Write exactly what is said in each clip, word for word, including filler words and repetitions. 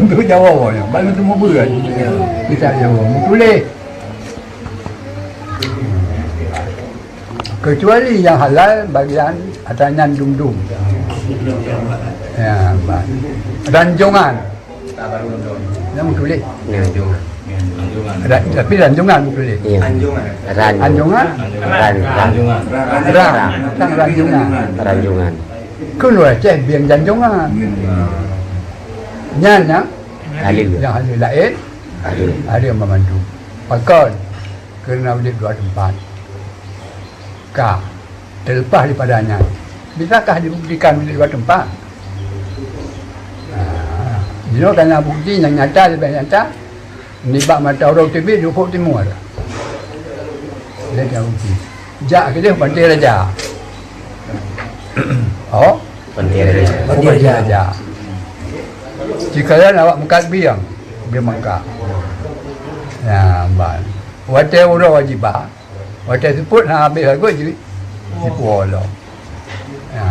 Jawa nyoe, bak lôn teumeubeue. Kitab Jawa meutuléh. Kecuali nyang halal bagian ata nyan dum-dum. Ya, ba-, ranjongan. Nyang meutuléh. Ranjongan. Ra-, tapi ranjongan meutuléh. Iya. Ran. Anjongan? Ran, ran. Ran. Tang ranjongan. Ranjongan. Keu lôn Aceh bieng janjongan. Nyan nyang Halil. Nyang halil laén. Halil. Halil meumandum. Pakon? Karena udép dua teumpat. Ka. Terlepas daripada nyan, bisakah dibuktikan udép dua teumpat? Ah, jinoe kana bukti nyang nyata, leubeh nyata, nibak mata uroe teubiet di ufuk timur. Lé ka bukti. Jak keudeh Panté Raja. Oh, Panté Raja. Panté Raja. Sikalon awak meukat bieng, bieng Mangka. Ya, ban. Watée uroe jiba, watée seupôt hana habéh lagot ji, jipuwoe lom. Ya,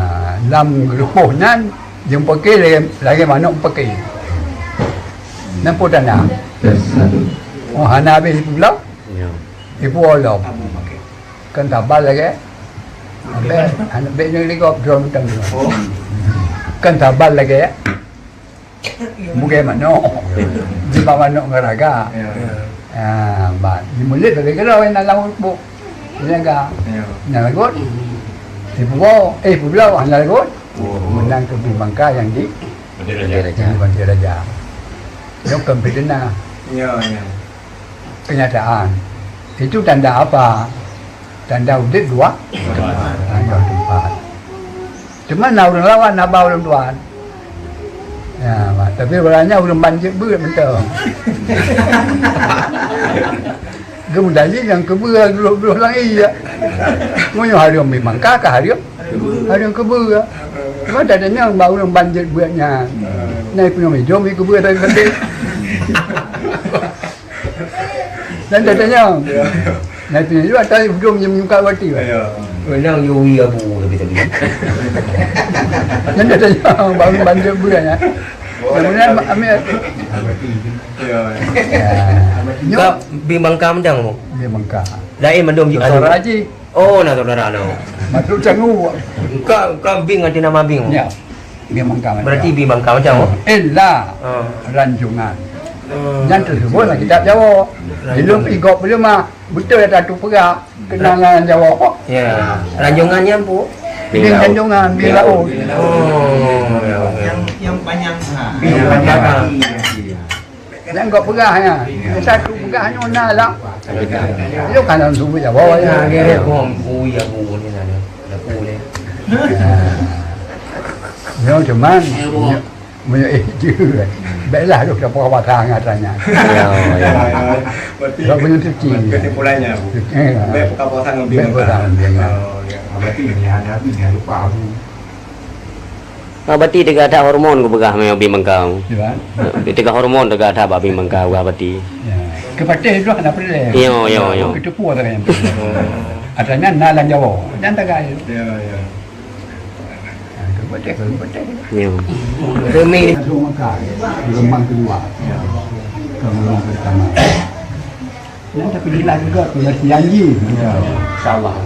lam geurupoh nyan, jeumpake lagée, lagée manok pake. Nan po tanda. Oh, hana habéh jipubloe, Ya. jipuwoe lom. Kan tabal lagée. Abéh, aneuk bék nyoe ligop droe mantong. Kan tabal lagée. Bukai manok. Jiba manok ngon raga. Ya. Ah, ban. Di mulut lagée keudroe na lam buk. Raga. Ya. Nyang lagot. Dipuwoe, eh, publoe hana lagot. Oh. Meunan keu Bimangka nyang di Panté Raja. Nyang di Panté Raja. Nyoe kon fiteunah. Ya, ya. Kenyataan. Itu tanda apa? Tanda udép dua? Dua teumpat. Cuma na ureuëng lawan haba ulôn tuan. Ya, tapi barangnya ureuëng ban jeuet beuet mantong. Geumeudaji nyang keubeue glôh-glôh langit. Meunyoe hareuem Bimangka ka hareuem, hareuem keubeue. Cuma tanyong bak ureuëng ban jeuet beuet nyan. Na peunoh idom keubeue tadi. Dan tatanyong. Ya. Nah, itu juga tadi belum menyukai waktu. Ya. Menang Yui Abu tapi tadi. Dan tatanyong baru bantu bulan ya. Kemudian ambil. Ya. Ya. Ka Bimangka mantong, Bu? Bimangka. Lain mandum Di Suara Haji. Oh, na saudara lo. Masuk canggu. Engka, engka bing ada nama bing. Ya. Bimangka mantong. Berarti Bimangka mantong. Ella. Ah. Ranjungan. Hmm. Nyan teuseubeut lam kitab Jawa. Ilung igok belum ah. Betul ya tatu peugah. Kenangan Jawa. Ya. Ranjungan nyan, Bu? Bing ranjungan, bing laut. Oh. Yang, yang panjang. Bing panjang. Nyang gok peugah nyan. Satu peugah nyoe na lam. Yo kan dalam suku Jawa ya. Nah, dia, dia, Bu, Bu, ya, Bu, ni na. Ada Bu ni. Nyoe cuman, nyoe, meunyoe eh, jeuet. Baiklah, dok dapat pasang katanya. Ya, ya. Berarti, sebab meunyoe suci. Kesimpulannya, Bu. Eh, baik buka puasa ngambil. Baik puasa ngambil. Oh, ya. Berarti ni ada, ni ada lupa, Bu. Ah, berarti teuga that hormon geupeugah meunyoe Bimangka. Ya. Eh, teuga hormon teuga that bak Bimangka geupeugah berarti. Ya. Keupatéh itu hana peureulée. Yo, yo, yo. Keuteupeue sagai nyang peureulée. Asai nyan na lam Jawa. Nyan sagai. Ya, ya. Ha, keupatéh, keupatéh. Yo. Demi. Masuk Mekah, gelombang kedua. Ya. Gelombang pertama. Nyan tapi jelas juga tu, masih janji. Ya. Insya Allah.